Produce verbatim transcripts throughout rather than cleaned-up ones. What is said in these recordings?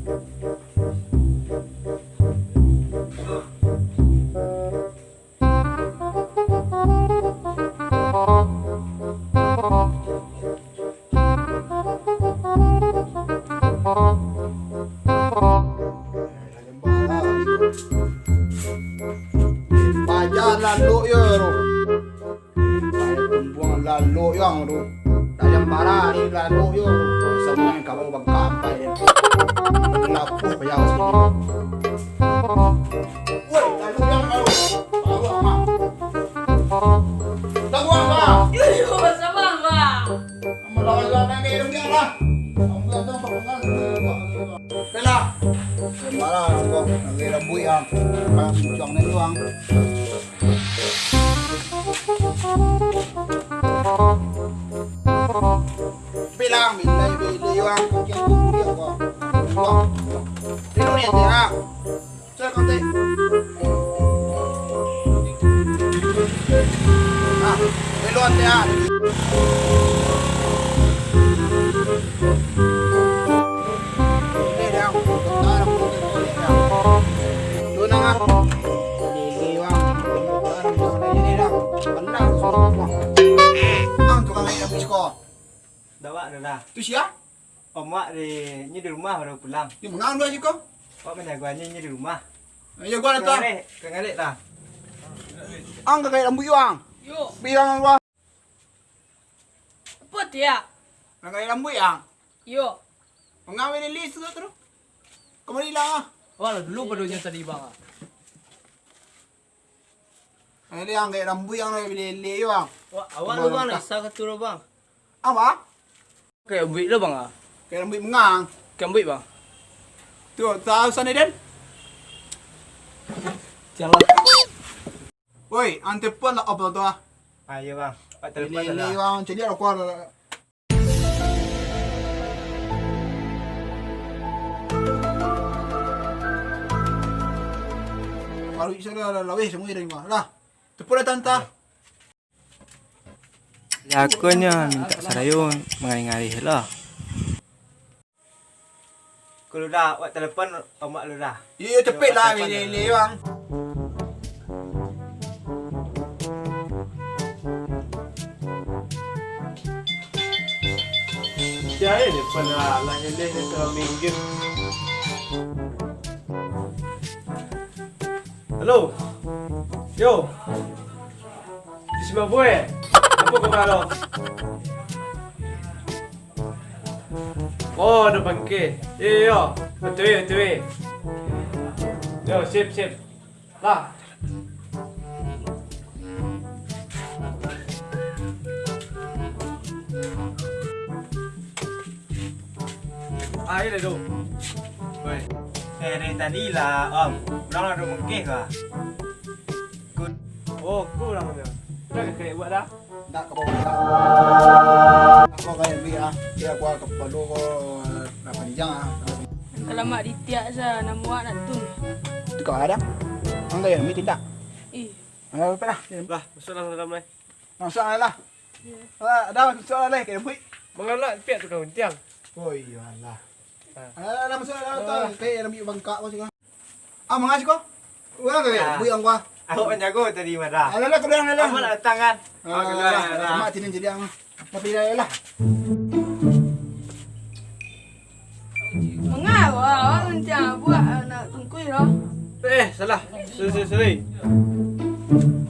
Paja lalok yo tu. Paja tumbuang lalok yo ang tu. Tajam parah ni lalok yo. Samuai kabau bangka ampai. Lapuah paja sini. Woi, lalok yo ang tu. Baru amat. Dah buang, Bang. Yo, yo, sabar, Bang. Amal lawan-lawan nang ni, demi Allah. Kamu datang, Bang, Bang. Oke lah. Sabar lah, Bang. Lagi rambuik, Bang. Bang, bincang ni, Bang. Bilang, bilang, bilang, Bang. Oke, tunggu dia, Bang. Bang. Tidur ni, tidur. Cek kontek. Ah, belon dia. Ini dia. Bentar, aku kontek dia. Tunang ah. Ini dia. Bentar, ini dia. Tenang, suruh. Ah, tukang air habis kau. Dawak dah dah. Tu sia? Om wak di, nyo di rumah baru pulang. Di manga dulu siko? Wak manjago nyo, nyo di rumah. Yo, gua datang. Ka ngalek, ka ngalek lah. Ang ka kaya rambuik ang. Yo. Bilang gua. Apo tiak? Ka kaya rambuik ang. Yo. Manga lele sudah tu. Kamari lah. Wah, lah dulu paduanyo tadi, Bang. Lele ang kaya rambuik ang lele yo, Bang. Wah, awak lu, Bang, lah isa ka tu lo, Bang. Apa? Kaya rambuik lo, Bang, ah. Kaya rambuik mengang. Kaya rambuik, Bang. Tu, tahu sana, Den? Jalan. Woi, ang telepon lah, apa tu, ah? Ah, iya, Bang. Pak telepon. Lele, lah. Bang, cari rokok lah. Baru bisa lah, lah, laweh semua dari rumah. Lah, telepon lah, tanta. Jakonyo mintak sarayo mangalih-ngalih lah. Kalau dah, awak telepon omak lu dah. Iyo, iyo, cepet lah, lele, lele, Bang. Cari ni pernah lah, lele ni salah minggir. Halo. Yo. Di Simabuai. Apo kabar lo? Oh, ado pangke. Iyo, iyo. Betul, betul. Yo, sip, sip. Lah. Ayo lah tu. Woi. Eh, dari tadi lah, Om. Urang lah duduk mengkeh kah? Ku- Oh, ku urang tu. Dah ka kaliak buat dah? Ndak ka bawa. Aku ka ambil ah. Dia aku ka perlu ko, ah, panjang ah. Kalamak ditiak sa, namo awak nak tun. Tu kau ada? Angga yang ambil tindak. Ih. Ah, apa lah? Lah, masuklah dalam lai. Masuk lah. Iya. Ah, dah masuk lah lai, kayak bui. Mangalak piak tu kau tiang. Oh iyalah. Ah. Ah, dah masuk lah, dah. Kayak ambil bangkak masuk lah. Ah, manga siko? Urang ka kaya rambuik ang ko ah. Awak manjago tadi, Mada. Alah, alah, keluar, alah. Awak nak datang, kan? Ah, keluar, alah. Mak tinin jadi ang. Tapi dah, lah. Manga awak, awak rancak buat anak tungkui lah. Eh, salah. Sorry, sorry, sorry.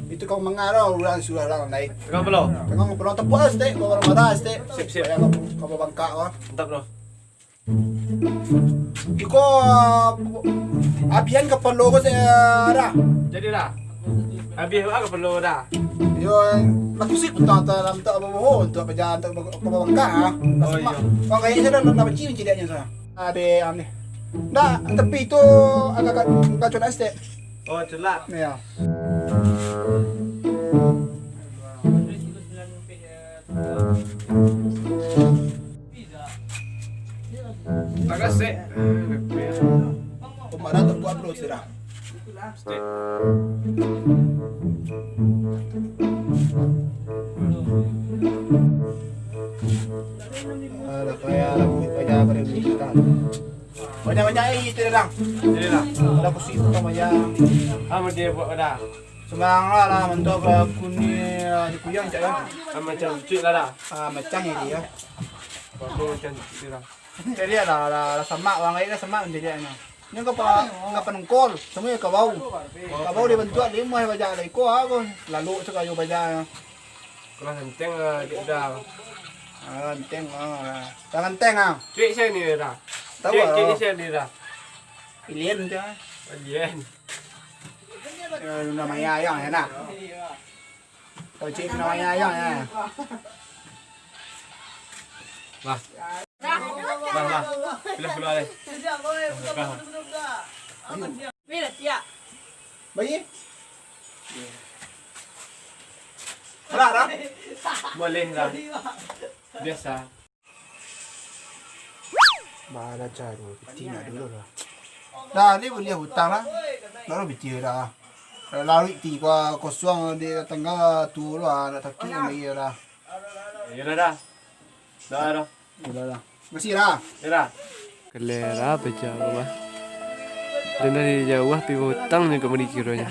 Itu kau manga lah, urang surah urang lain. Tengah belum? Tengah belum tepuas, dek. Kau orang marah, dek. Sip, sip. Kau, kau bangkak, kau. Mantap, bro. Iko, abihan kapalo ko se, dah. Jadi dah. Abih awak kapalo dah. Yo, lah kusik putar dalam tak apa boho, untuk kerja, untuk apa bangka ah. Oh, iya. Orang kaya saya dah nak benci benci dia nya saya. Ada yang ni. Dah, tapi itu agak-agak kacau nak step. Oh, celak. Ya. Agak sek. Pemanah tempat belum sirah. Sek. Alah, kaya lah, buik banyak pada buik kan. Banyak-banyak air tu, Dadang. Jadi lah. Dah pusing tu, Bang, banyak. Ah, dia buat pada. Sembarang lah, lah, mantap lah, kuning, ah, di kuyang, cak, kan? Ah, macam cuit lah, dah. Ah, macam ni dia. Bagus, macam cuit lah. Jadi lah, lah, lah, samak, orang lain lah samak menjadi anak. Ini kapal, kapal nungkol, semua kabau. Kabau dia bantuak lima bajak lah, iko aku. Lalu tu kayu bajak. Kalau ganteng lah, dia dah. Ah, ganteng, ah. Dah ganteng, ah. Cuit saya ni, dah. Tahu, cuit, cuit ah. Saya ni, dah. Alien tu, ah. Alien. Eh, namanya ayang, ya, nak? Tahu cik namanya ayang, ya? Lah. Lah, lah. Pilih keluar deh. Lah. Bayi? Alah, dah. Boleh, dah. Biasa. Baraja tu, piti nak dulu lah. Dah, ni boleh hutang lah. Baru piti dah. Lalu piti kau kosong di tangga tu lah, nak takik lagi dah. Iyalah dah. Dah, dah. Iyalah dah. Masih dah. Iyalah. Kelera pecah rumah. Dan dari jauh pi hutang ni kau beri kironyo.